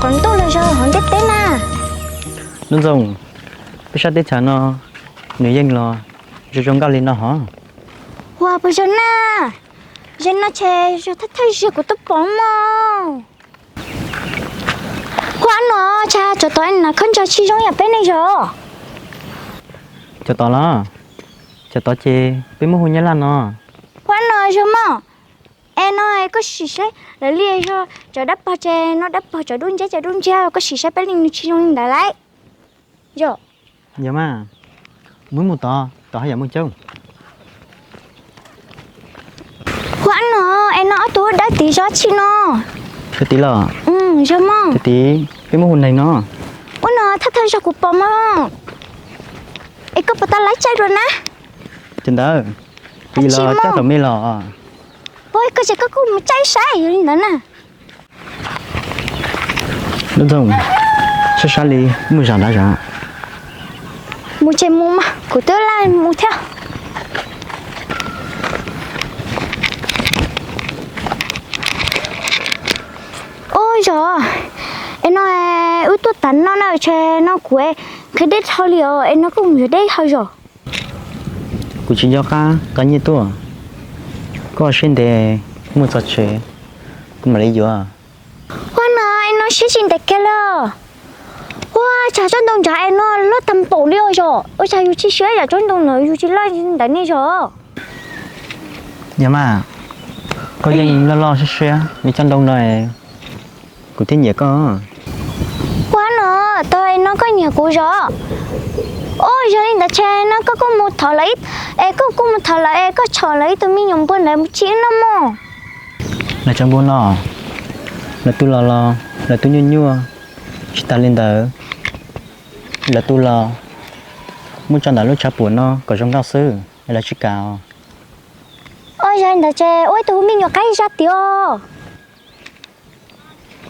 Qhov ntuj los yog hauv ntiaj teb na. Nuj Ntxoog, peb sab teb chaws no nws yeej los zoo zoo nkauj li no hov. Ua puas zoo na, zoo no ces zoo thawj thawj zaug kuv twb pom mog. Ua no, tsam tsov tod na khob ntsa tsis zoo yam peb ne zog. Tsov tod los, tsov tod ces peb muab hu Nyab Laj no. Ua no zoo mog. Es no koj sim saib lawv li yog tsov dab pog ces no dab pog, tsov dub ntsiab, tsov dub ntsiab, koj sim saib peb li nws tsis zoo li ntawd lauj. Yog, yog mas, muab mus tod, tod haj yam muaj coob. Ua no, es no ob tug dawb tid zov tsi no. Dawb tid los? Zog mog. Dawb tid, peb muab hu neeg no. Ua no thawj thawj zaug kuv pom mog. Es koj puas tau laib caij dua na? Ces ntawd, kuv los caij tau me los. Puas koj ces koj kuj mus caij saib yog li ntawd na. Nuj Ntxoog, sab sab li muaj zos nrad zos. Mus ces mus mas, kuv twb laj mus thiab. Ua zog, es no wb tuaj tas no na, tsam no kuv nqhis deb dhau li os, es no koj mus yuav deb dhau zog. Kuv tsis nco qab qab nyiaj tuaj, koj siab ntev, muaj txog tsev kuv mam li yuav. Ua no, es no siab tsis ntev kiag li. Ua cas tsob ntoo nrad es no loj tag npaum li os zog, ua cas yus tsis siab yam tsob ntoo no yus tsis loj ntawd ne zog. Yog mas, koj yeej loj loj siab siab li tsob ntoo no, kuv thiaj nyiam koj. Ua no, tau es no koj nyiam kuv zog. Ua yog li ntawd ces no koj kuj mus thov lawv, es koj kuj mus thov lawv es koj txhom lawv ib tug me nyuam npua ntawd mus tsim noj mog. Lawv tsob npua no, lawv tus los los lawv tus nyuaj nyuaj, tsis tas li ntawd lawv tus los muab tso ntawm lub tshav puam no kom zoo nkauj xwb, lawv tsis kam. Ua yog li ntawd ces ua ib tug me nyuam qaib zaj tiag.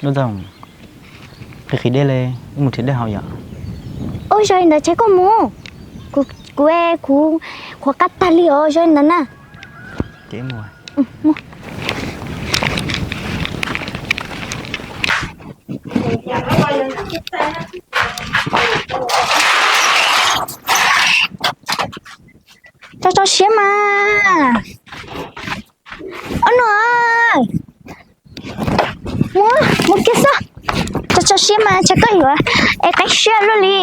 Nuj Ntxoog, qhib qhib dej li, wb mus nrhiav dej haus yom. Ua yog li ntawd ces koj mus, kuv, kuv, kuv qhuav qab tag li os, yog li ntawd na. Ces mus. Tso tso siab mas. Ob no, mus, mus kiag xwb. Tso tso siab mas tsam koj yuav es qab siab luaj li.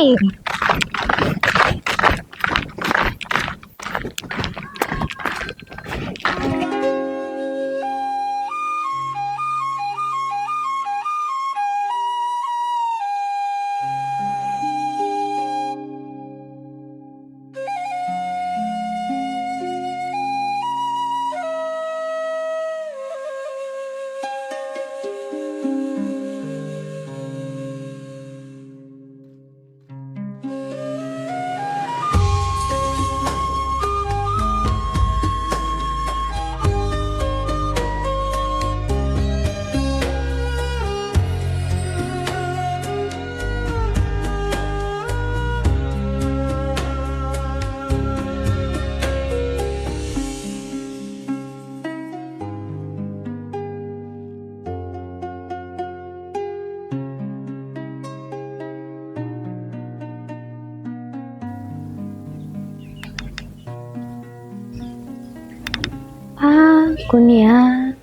Ab, kuv niam,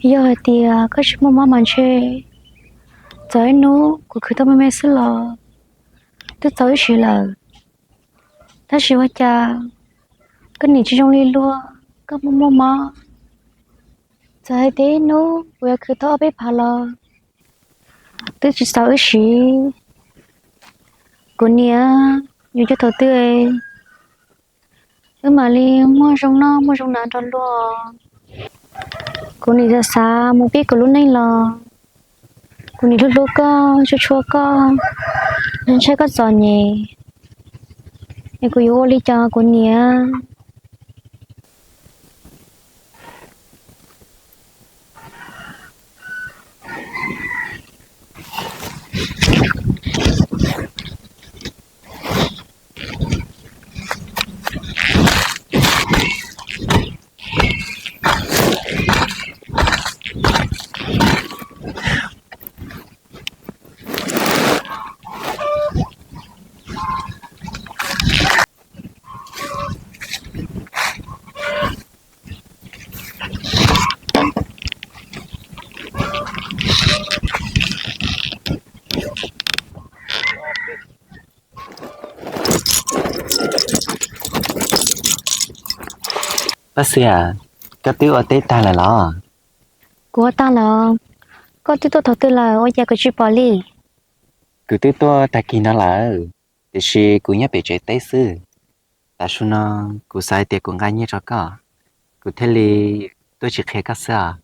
yog hais tias koj tsis muaj mob mas ntshe txawm ib hnub kuv khwv tau me me xwb los twb txaus ib sim lawm. Tab sis ua cas koj niam tsis zoo li luag, koj muaj muaj mob, txawm hais tias ib hnub kuv yuav khwv tau ob peb phav los twb tsis txaus wb siv. Kuv niam, yuav coj thaum twg wb mam li muaj zoo noj muaj zoo hnav nrog luag. Kuv nim xav xav mus pib kuv lub neej los, kuv nim hlub hlub koj, tshua tshua koj, ntshai koj txom nyem, es kuv yuav ua li cas kuv niam? Paj Xias, koj twb ua teb tag lawm los? Kuv ua tag lawm. Koj twb tuaj thaum twg lawm ua cas kuv tsis pom li? Kuv twb tuaj tag kis no lawm, tiam sis kuv nyob pem tsev teb xwb. Tav su no kuv xav hais tias kuv nqa nyiaj rau koj, kuv thiaj li tuaj tsis qhia koj xwb os.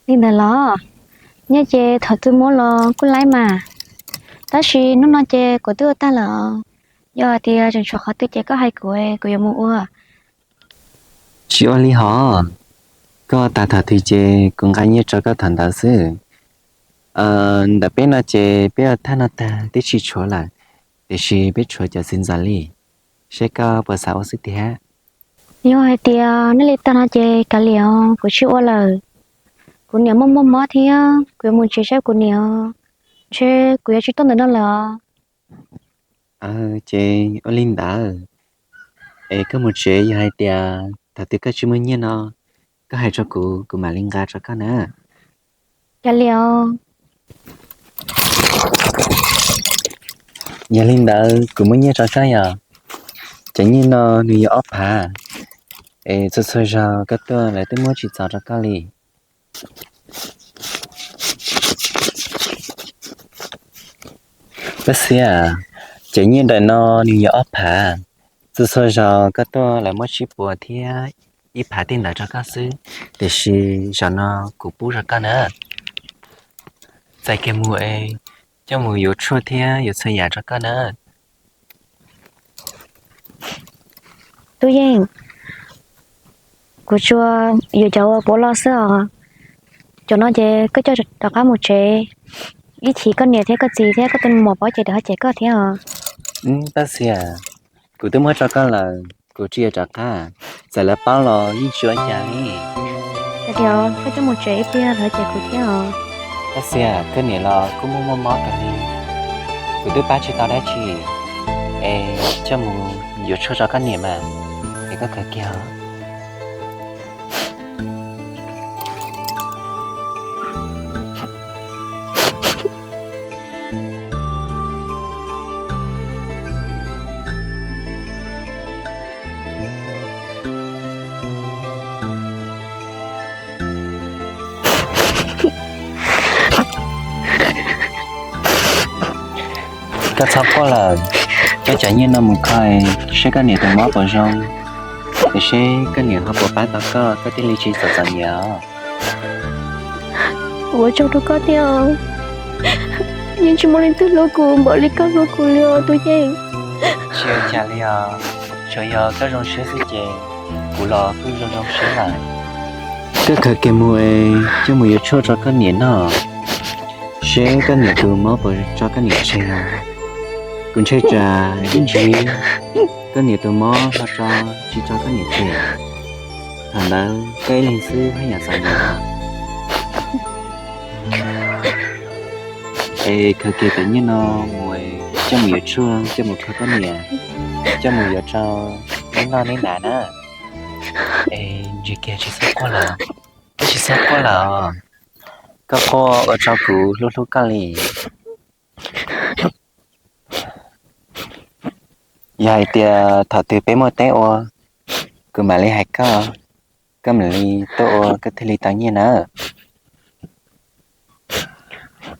Li ntawd los? Nyiaj ces thaum twg muab los kuj laib mas, tab sis hnub no ces kuv twb ua tag lawm os. Yog hais tias tseem tshuav qhov twg ces koj hais kuv, kuv yuav mus ua. Tsis ua li hos, koj tas thaum twg ces kuv nqa nyiaj rau koj thaum ntawd xwb. Ntawm peb no ces peb ua thaj no tag twb tsis tshuav lawm, tiam sis peb tshuav cov txiv ntxawm li, seb koj puas xav ua xwb tiag. Yog hais tias nej li tag no ces kav liam os, kuv tsis ua lawm. Kuv niam muaj muaj mob thiab, kuv yuav mus tsev saib kuv niam os, ntshe kuv yuav tsis tuaj ntawm no lawm os. Ces ua li ntawd, es koj mus tsev, yog hais tias thaum twg koj tsis muaj nyiaj no, koj hais rau kuv, kuv mam li nqa rau koj na. Kav liam os. Yog li ntawd kuv muab nyiaj rau koj yom. Cov nyiaj no nws yog ob phav, es txhua txhua zaus koj tuaj lawv twb muab tsis txaus rau koj li. Paj Xias, cov nyiaj ntawm no nws yog ob phav, txhua txhua zaus koj tuaj lawv muab tsib puas thiab ib phav tej ntawd rau koj xwb, tiam sis zaum no kuv pub rau koj na. Txais kiag mus es coj mus yuav tshuaj thiab yuav txhua yam rau koj na. Tub Yeej, kuv tsuas yuav cov uas puav loj xwb os. Cov no ces koj coj rov qab mus tsev, ib chim koj niam thiab koj txiv thiab koj tus muam paub ces lawv ho cem koj thiab os. Paj Xias, kuv twb muab rau koj lawm, kuv tsis yuav rov qab, txawm lawv paub los yeej tsis ua cas li. Koj coj mus tsev ib pliag lawv cem kuv thiab os. Paj Xias, koj niam los kuj muaj muaj mob kawg li, kuv twb pab tsis tau dab tsi, es coj mus yuav tshuaj rau koj niam mas, es koj khaws kiag os. Koj txhob quaj lawm, coj cov nyiaj no mus kho seb koj niam tus mob puas zoo, es seb koj niam ho puas pab tau koj, koj thiaj li tsis txom txom nyem os. Ua tsaug rau koj thiab os, yeej tsis muaj leej twg hlub kuv npaum li koj hlub kuv li os Tub Yeej. Tsis ua cas li os, tsuas yog koj zoo siab xwb ces kuv los kuj zoo zoo siab lawm. Koj khaws kiag mus es coj mus yuav tshuaj rau koj niam noj, seb koj niam tus mob puas tso koj niam tseg os. Kuv ntshai tsam ib ntsis koj niam tus mob ho tso tsis tso koj niam tseg, thaum ntawd koj ib leeg xwb haj yam txom nyem. Es khaws kiag cov nyiaj no mus coj mus yuav tshuaj, coj mus kho koj niam, coj mus yuav rau neb noj neb hnav na. Es ntsia kiag tsis txhob quaj lawm, koj tsis txhob quaj lawm os. Koj quaj ua rau kuv hlub hlub koj li. Yog hais tias thaum twg peb muaj teb ua, kuv mam li hais koj, koj mam li tuaj ua koj thiaj li tau nyiaj na.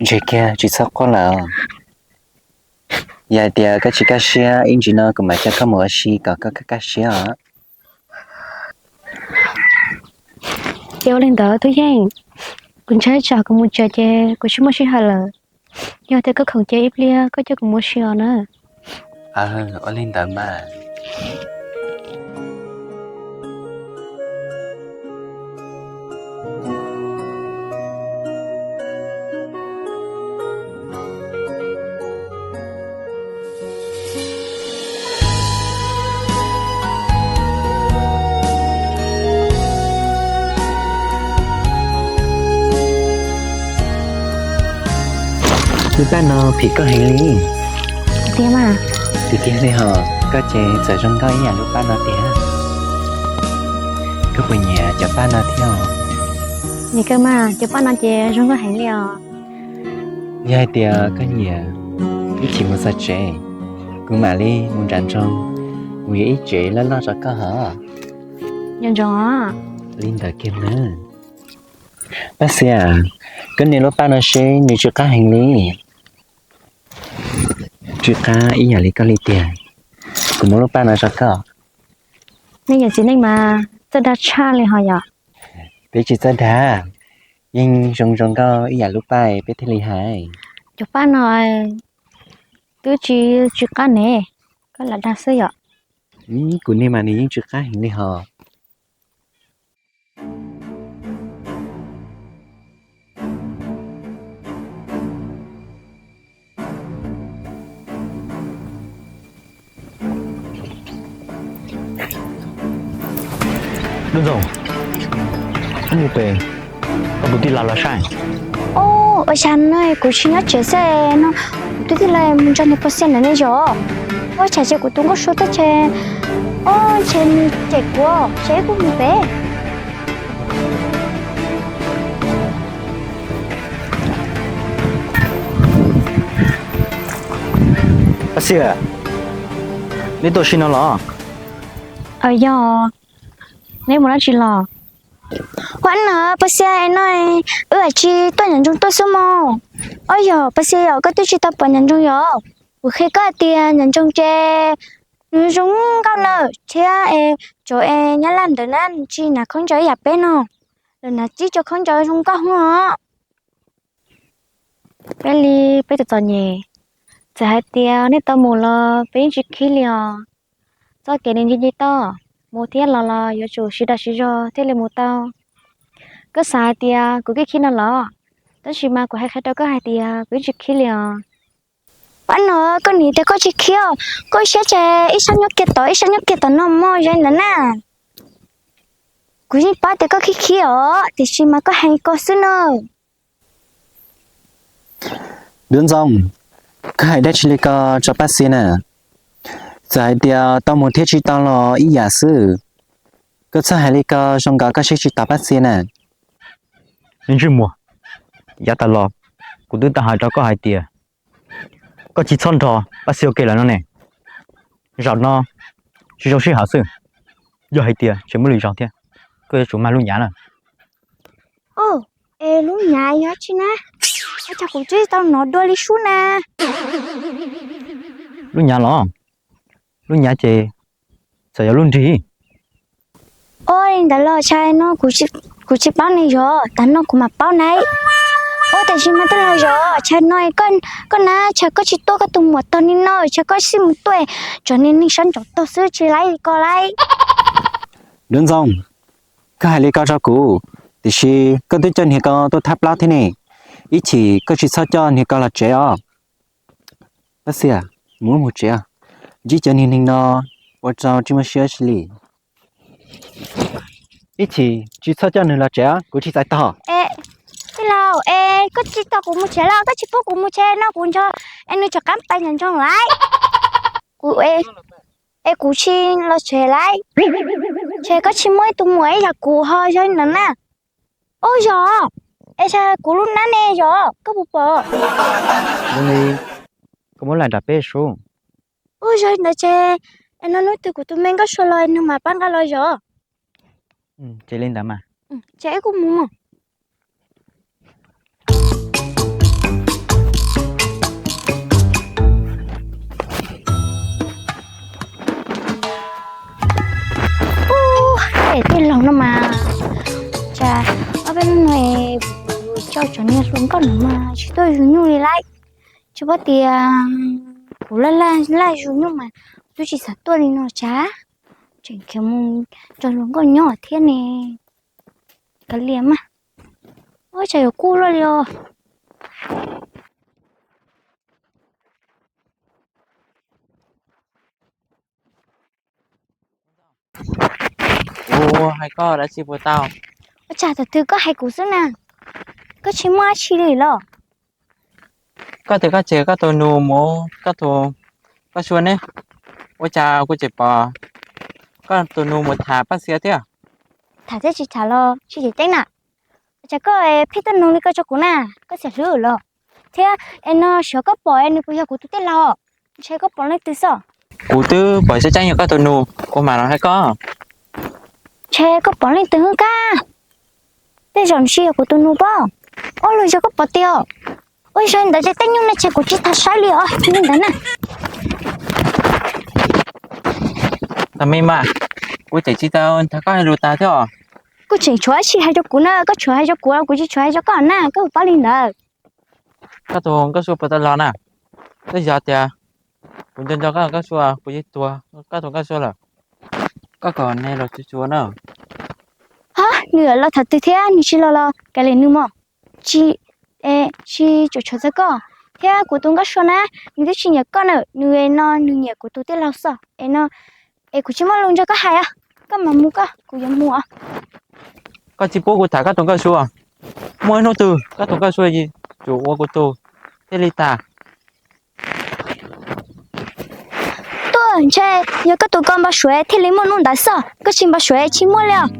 Ntsia kiag tsis txhob quaj lawm. Yog hais tias koj tsis kaj siab, ib ntsis no kuv mam coj koj mus ua si kom koj kaj kaj siab os. Ces ua li ntawd Tub Yeej, kuv ntshai tsam kuv mus tsev ces kuv tsis muaj sij hawm lawm. Yog tias koj khoom ces ib pliag koj coj kuv mus ua si os na. Ua li ntawd mas. Lub paj no phim koj heev li. Tiag mas. Tiag tiag li hos, koj ces txawm zoo nkauj ib yam lub paj no tiag. Koj puas nyiam cov paj no thiab? Nyiam kawg mas, cov paj no ces zoo nkauj heev li os. Yog hais tias koj nyiam, ib chim mus txog tsev, kuv mam li mus nram nroog mus yuav ib tsev loj loj rau koj hos. Nco ntsoov os. Li ntawd kiag na. Paj Xia, koj nias lub paj no seb nws tsw qab heev li. Tsw qab ib yam li koj li tiag. Kuv muab lub paj no rau koj. Nej cov txiv neej mas txawj dag tshaj li ho yom. Peb tsis txawj dag, yeej zoo zoo nkauj ib yam lub paj peb thiaj li hais. Cov paj no twb tsis tsw qab ne, koj lam dag xwb yom. Kuv nias mas nws yeej tsw qab heev li ho. ลุงส่ง koj mus pem, koj tus tij laug los saib. Ua cas no kuv tsis nyob tsev xwb no, kuv tus tij laug mus nrog niag Paj Xia ntawd ne yom. Ua cas ces kuv tus nkauj sua teb chaws, ua ntshe nws cem kuv, ces kuv mus pem. Paj Xia, neb tuaj sim no los? Aws, yog. Neb mus dab tsi los? Ua no Paj Xia, no wb tsis tuaj Nyob Ntsoov tuaj xwb mog. Ob, yog Paj Xia, yog koj twb tsis tau pom Nyob Ntsoov yom? Kuv qhia koj hais tias Nyob Ntsoov ces nws zoo nkauj na, thiab es tsov es nyab laj ntawd na nws tsis hnav khaub ncaws ib yam peb no, lawv hnav tib co khaub ncaws zoo nkauj os. Peb li peb tus txom nyem, txawm hais tias nej tau mus los peb yeej tsis khib li os. Txoj kev nws nce nce toj, mus thiab los los yuav tsum sib dag sib zog thiaj li mus tau. Koj xav hais tias kuv khib khib no los? Tab sis mas kuv hais qhia rau koj hais tias kuv yeej tsis khib li os. Paj no, koj nim tias koj tsis khib os, koj siab ces ib sab nyob kiag tod ib sab nyob kiag tom no mog, zoo li ntawd na. Kuv yeej paub tias koj khib khib os, tiam sis mas koj hais ko xwb na. Duab Ntxoo, koj hais dab tsi li ko rau Paj Xia na? Txawm hais tias tau mus thiab tsis tau los ib yam xwb. Koj txhob hais li ko, zoo nkaus koj siab tsis tos Paj Xia na. Me ntsej muag, yav tas los kuv twb tau hais rau koj hais tias koj tsis txhob nrog Paj Xia ua ke lawm no ne. Zaum no tsis zoo sij hawm xwb, yog hais tias tseem muaj lwm zaus thiab, koj yuav tsum mag lub nyav na. Es lub nyav yog dab tsi na? Ua cas kuv twb tsis tau hnov dua li sub na. Lub nyav los? Lub nyav ces txawm yog lub nrig. Ua li ntawd los tshais no kuv tsis paub ne yog, tas no kuv mam paub na. Ua tiam sis mas twb los yog tshais no, koj na tshais koj tsis tuaj koj tus muam tog ni no, tshais koj xij mus tuaj, tsam niag neeg sab ntsaum tog xwb tsis laib li ko lauj. Duab Ntxoo, koj hais li ko rau kuv, tiam sis koj twb coj niag ko tuaj thab plaub thiab ne, ib chim koj tsis txhob coj niag ko los tsev os. Paj Xia, mus mus tsev, ntsib cov niag neeg no ua rau tsis muaj siab ib tsi li. Ib chim tsis txhob coj nws los tsev, kuv tsis txais tog. Tij laug, es koj tsis tau kuv mus tsev los koj tsis pub kuv mus tsev no kuv nrog es nws rov qab pais Nyob Ntsoov lauj. Es kuv tsis los tsev lauj. Ces koj tsis muaj ib tug muam ib yam kuv ho yog li ntawd na. Ua yog, es kuv lub nab ne yog koj puas pom? Koj muab laim nram peb sub. Ua yog li ntawd ces es no hnub twg kuv tus me nkauj sua los nws mam pab nqa los yog. Ces li ntawd mas. Ces wb kuj mus. Ub, es tej laus no mas, cas ob peb hnub no coj cov niag hluas nkauj no mas tsis tuaj zug nyuj li lauj. Tsis paub tias kuv laj laj laj zug nyuj mas kuv twb tsis xav tuaj li no cas. Tseem khiav mus nrog hluas nkauj nyob thiab ne. Kav liam mas. Ua cas yuav kuj luaj li os. Kuv hais koj dab tsi puas tau? Ua cas thaum twg koj hais kuv xwb na? Koj tsis muaj dab tsi li los? Koj tias koj tseg koj tus nus mus, koj tus, koj sua ne, ua cas kuv tseem pom koj tus nus mus tham Paj Xia thiab? Tham thiab tsis tham los tsis ceeb na. Ua cas koj pheej tuaj nug li ko rau kuv na, koj xiam hlwb los? Thiab es no xyov koj pom nws puas yog kuv tus tij laug, ntshe koj pom leej twg xwb. Kuv twb pom tseeb tseeb yog koj tus nus, kuv mam los hais koj. Koj pom leej twg Kab? Tej zaum ntshe yog kuv tus nus pob. Ua los yog koj pom tiag. Ua yog li ntawd ces tej nyuj no ces kuv tsis tham saib li os, li ntawd na. Tam me mas, kuv tseem tsis tau nrog koj hais lus tas thiab os. Koj tseem tshuav dab tsi hais rau kuv na, koj tshuav hais rau kuv, kuv tsis tshuav hais rau koj na, koj puas paub li ntawd? Koj tus Nkauj Sua puas tau los na? Twb yog tias kuv nco nco koj tus Nkauj Sua, kuv yeej tuag koj tus Nkauj Sua lawm. Koj kom nws los tsuag tsuag na. Hab, nws los thaum twg thiab nws tsis los los kav liam nws mog. Tsis, tsis tshua txog koj thiab kuv tus Nkauj Sua na, nws twb tsis nyiam koj na, nws no nws nyiam kuv tus tij laug xwb es no, es kuv tsis muaj lus nrog koj hais os, koj mam mus koj, kuv yuav mus os. Koj tsis pub kuv tham koj tus Nkauj Sua, muaj ib hnub twg koj tus Nkauj Sua yuav tsum ua kuv tus thiaj li tas. Tuaj ntshe yog koj tus ko npau suav thiaj li muaj hnub ntawd xwb, koj tsis npau suav tsis muaj li os.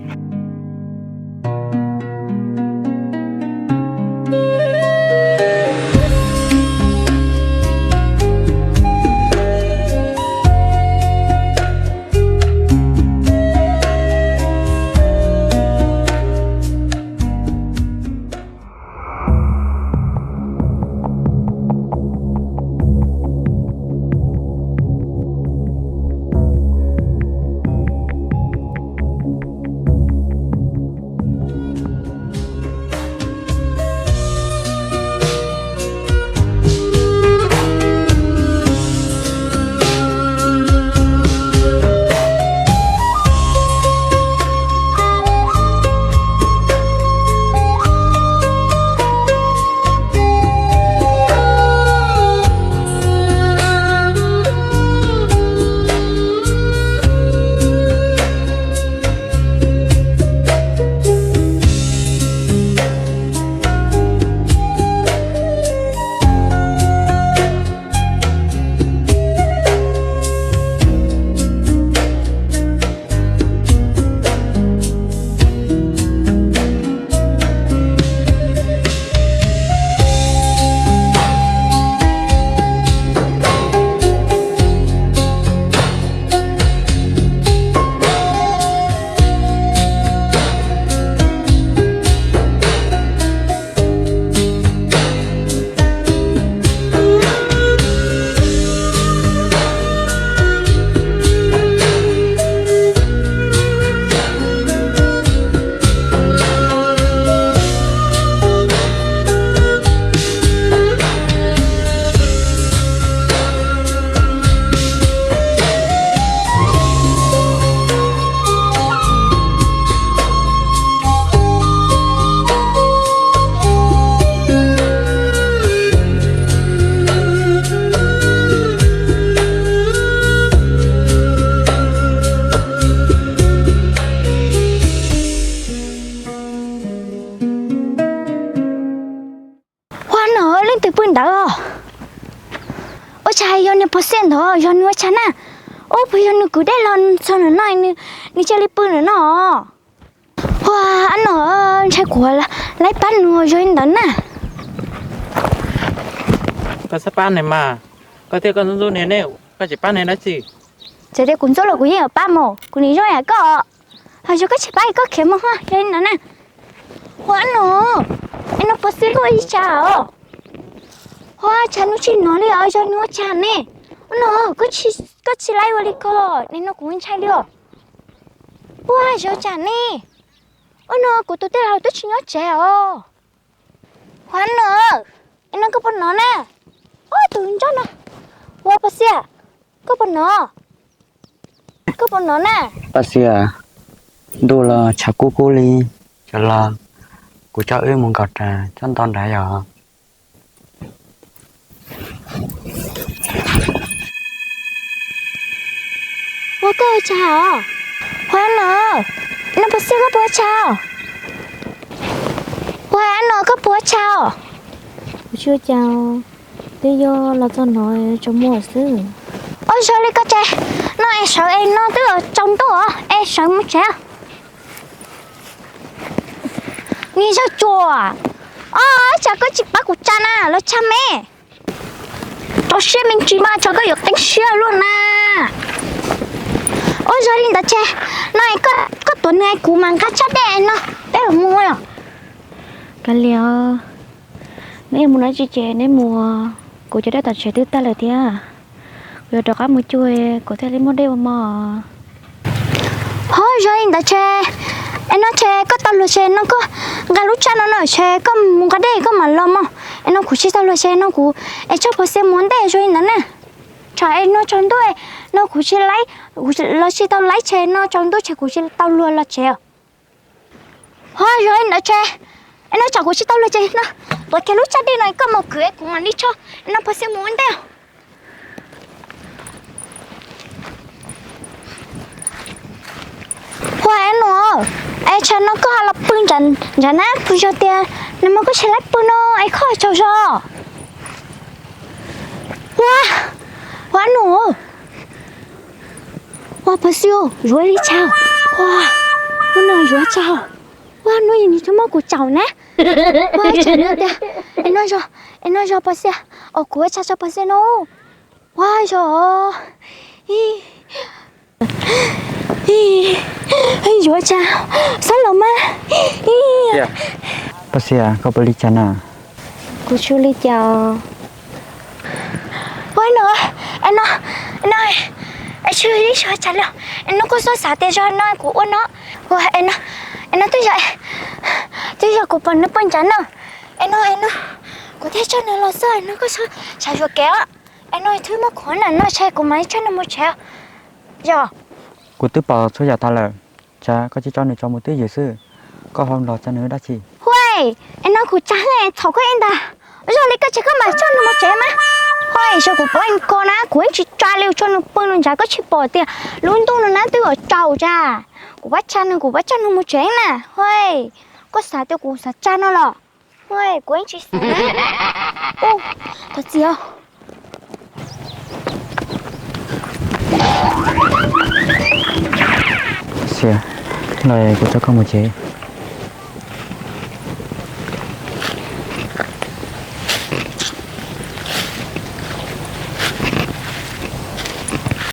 Ua no, leej twg pw ntawd? Ua cas yog niag Pov Xiaj ntawd, yog nws ua cas na? Ub, puas yog nws kwv dej los txog ntawm no, nws cia li pw ntawm no? Ua, ab no, ntshai kuv lawv pab nws yog li ntawd na. Koj txhob pab nws mas, koj thiab koj ntxub ntxub niag ne, koj tsis pab niag dab tsi? Txawm tias kuv ntxub los kuv yeej yuav pab mas, kuv nim zoo yam koj. Ho yog koj tsis pab koj khiav mus ho, yog li ntawd na. Ua ab no, es no Pov Xiaj koj ua li cas os? Ua cas nws tsis hnov li os, yog nws ua cas ne? Ua no, koj tsis laib ua li ko, nim no kuv ntshai li os. Ua yog cas ne? Ua no kuv tus tij laug twb tsis nyob tsev os. Ua no, es no koj puas hnov na? Ua tus ntsuag no, ua Pov Xiaj, koj puas hnov? Koj puas hnov na? Pov Xiaj, ntuj los tshav kub kub li, tsam los kuv coj wb mus nkaum rau tsob ntoo nrad yog. Ua koj ua cas os? Ua no, no Pov Xiaj koj puas ua cas? Ua no koj puas ua cas? Kuv tsis ua cas, twb yog los txog no tsaus muag xwb. Ua zoo li koj ces, no es sawv es no twb tsaus ntuj os, es sawv mus tsev. Niag yawg Tsuas, o, tsam koj tsis pab kuv tsa na los tsa me. Rau siab me ntsis mas tsam koj yuav qeeb siab luaj na. Ua zoo li ntawd ces, no es koj Tuam neeg, kuv mas nqa tsab dej no, peb los mus os. Kav liam, neb mus dab tsi ces neb mus, kuv cov dej tom tsev twb tag lawm thiab. Kuv yuav rov qab mus cuag kuv thiaj li muaj dej ua mov. Ho yog li ntawd ces, es no ces koj tau luag ces no koj nqa lub tsab no no ces koj mus nqa dej koj mam los mog. Es no kuv tsis tau luag ces no kuv es tso Phas Xias mus ua ntej yog li ntawd na. Tsam es no tsaus ntuj no kuv tsis laib, los tsis tau laib ces no tsaus ntuj ces kuv tsis tau luag los tsev. Ho yog li ntawd ces, es no tsam kuv tsis tau luag ces no, tuav kiag lub tsab dej no koj mus kwv es kuv mam li tso, es no Phas Xias mus ua ntej. Huaj, es no, es tsam no koj los pw ntsam na, puas yog tias nag hmo koj tsis laib pw no es koj tsaug zog. Huaj, huaj no, huaj Phas Xias, yuav li cas? Huaj, no yuav tsaug. Huaj, no yog nws twb muab kuv tsaug na. Huaj, tsam no tias, es no yog, es no yog Phas Xias, os kuv ua tsaug tso Phas Xias no. Huaj, yog, yuav tsaug, xob los mas. Phas Xias, koj puas li cas na? Kuv tsis li cas. Ua no, es no, no, es tsis li tsis ua cas li. Es no koj xav tias yog no kuv ua no, es no, es no twb yog, twb yog kuv pom nws pw ntsam no. Es no, es no, kuv thiaj coj nws los xwb, es no koj xav zuam kev os. Es no twb muab khuam na no ces kuv mam li coj nws mus tsev. Yog. Kuv twb pom txhua yam tas lawm, tsam koj tsis coj nws tso mus twj ywm xwb, koj ho los tsa nws dab tsi? Huaj, es no kuv tsa hwj txhaum koj ib ntag. Yog li koj tsis koj mam coj nws mus tsev mas. Huaj, yog kuv pom ko na kuv yeej tsis tsa li, tso nws pw nws ntsam, koj tsis pom tias lub ntuj no na twb yuav tsaus tsam. Kuv pab tsa nws, kuv pab coj nws mus tsev na. Huaj, koj xav tias kuv xav tsa no los? Huaj, kuv yeej tsis xav. Thov txim. Xias, los kuv coj koj mus tsev.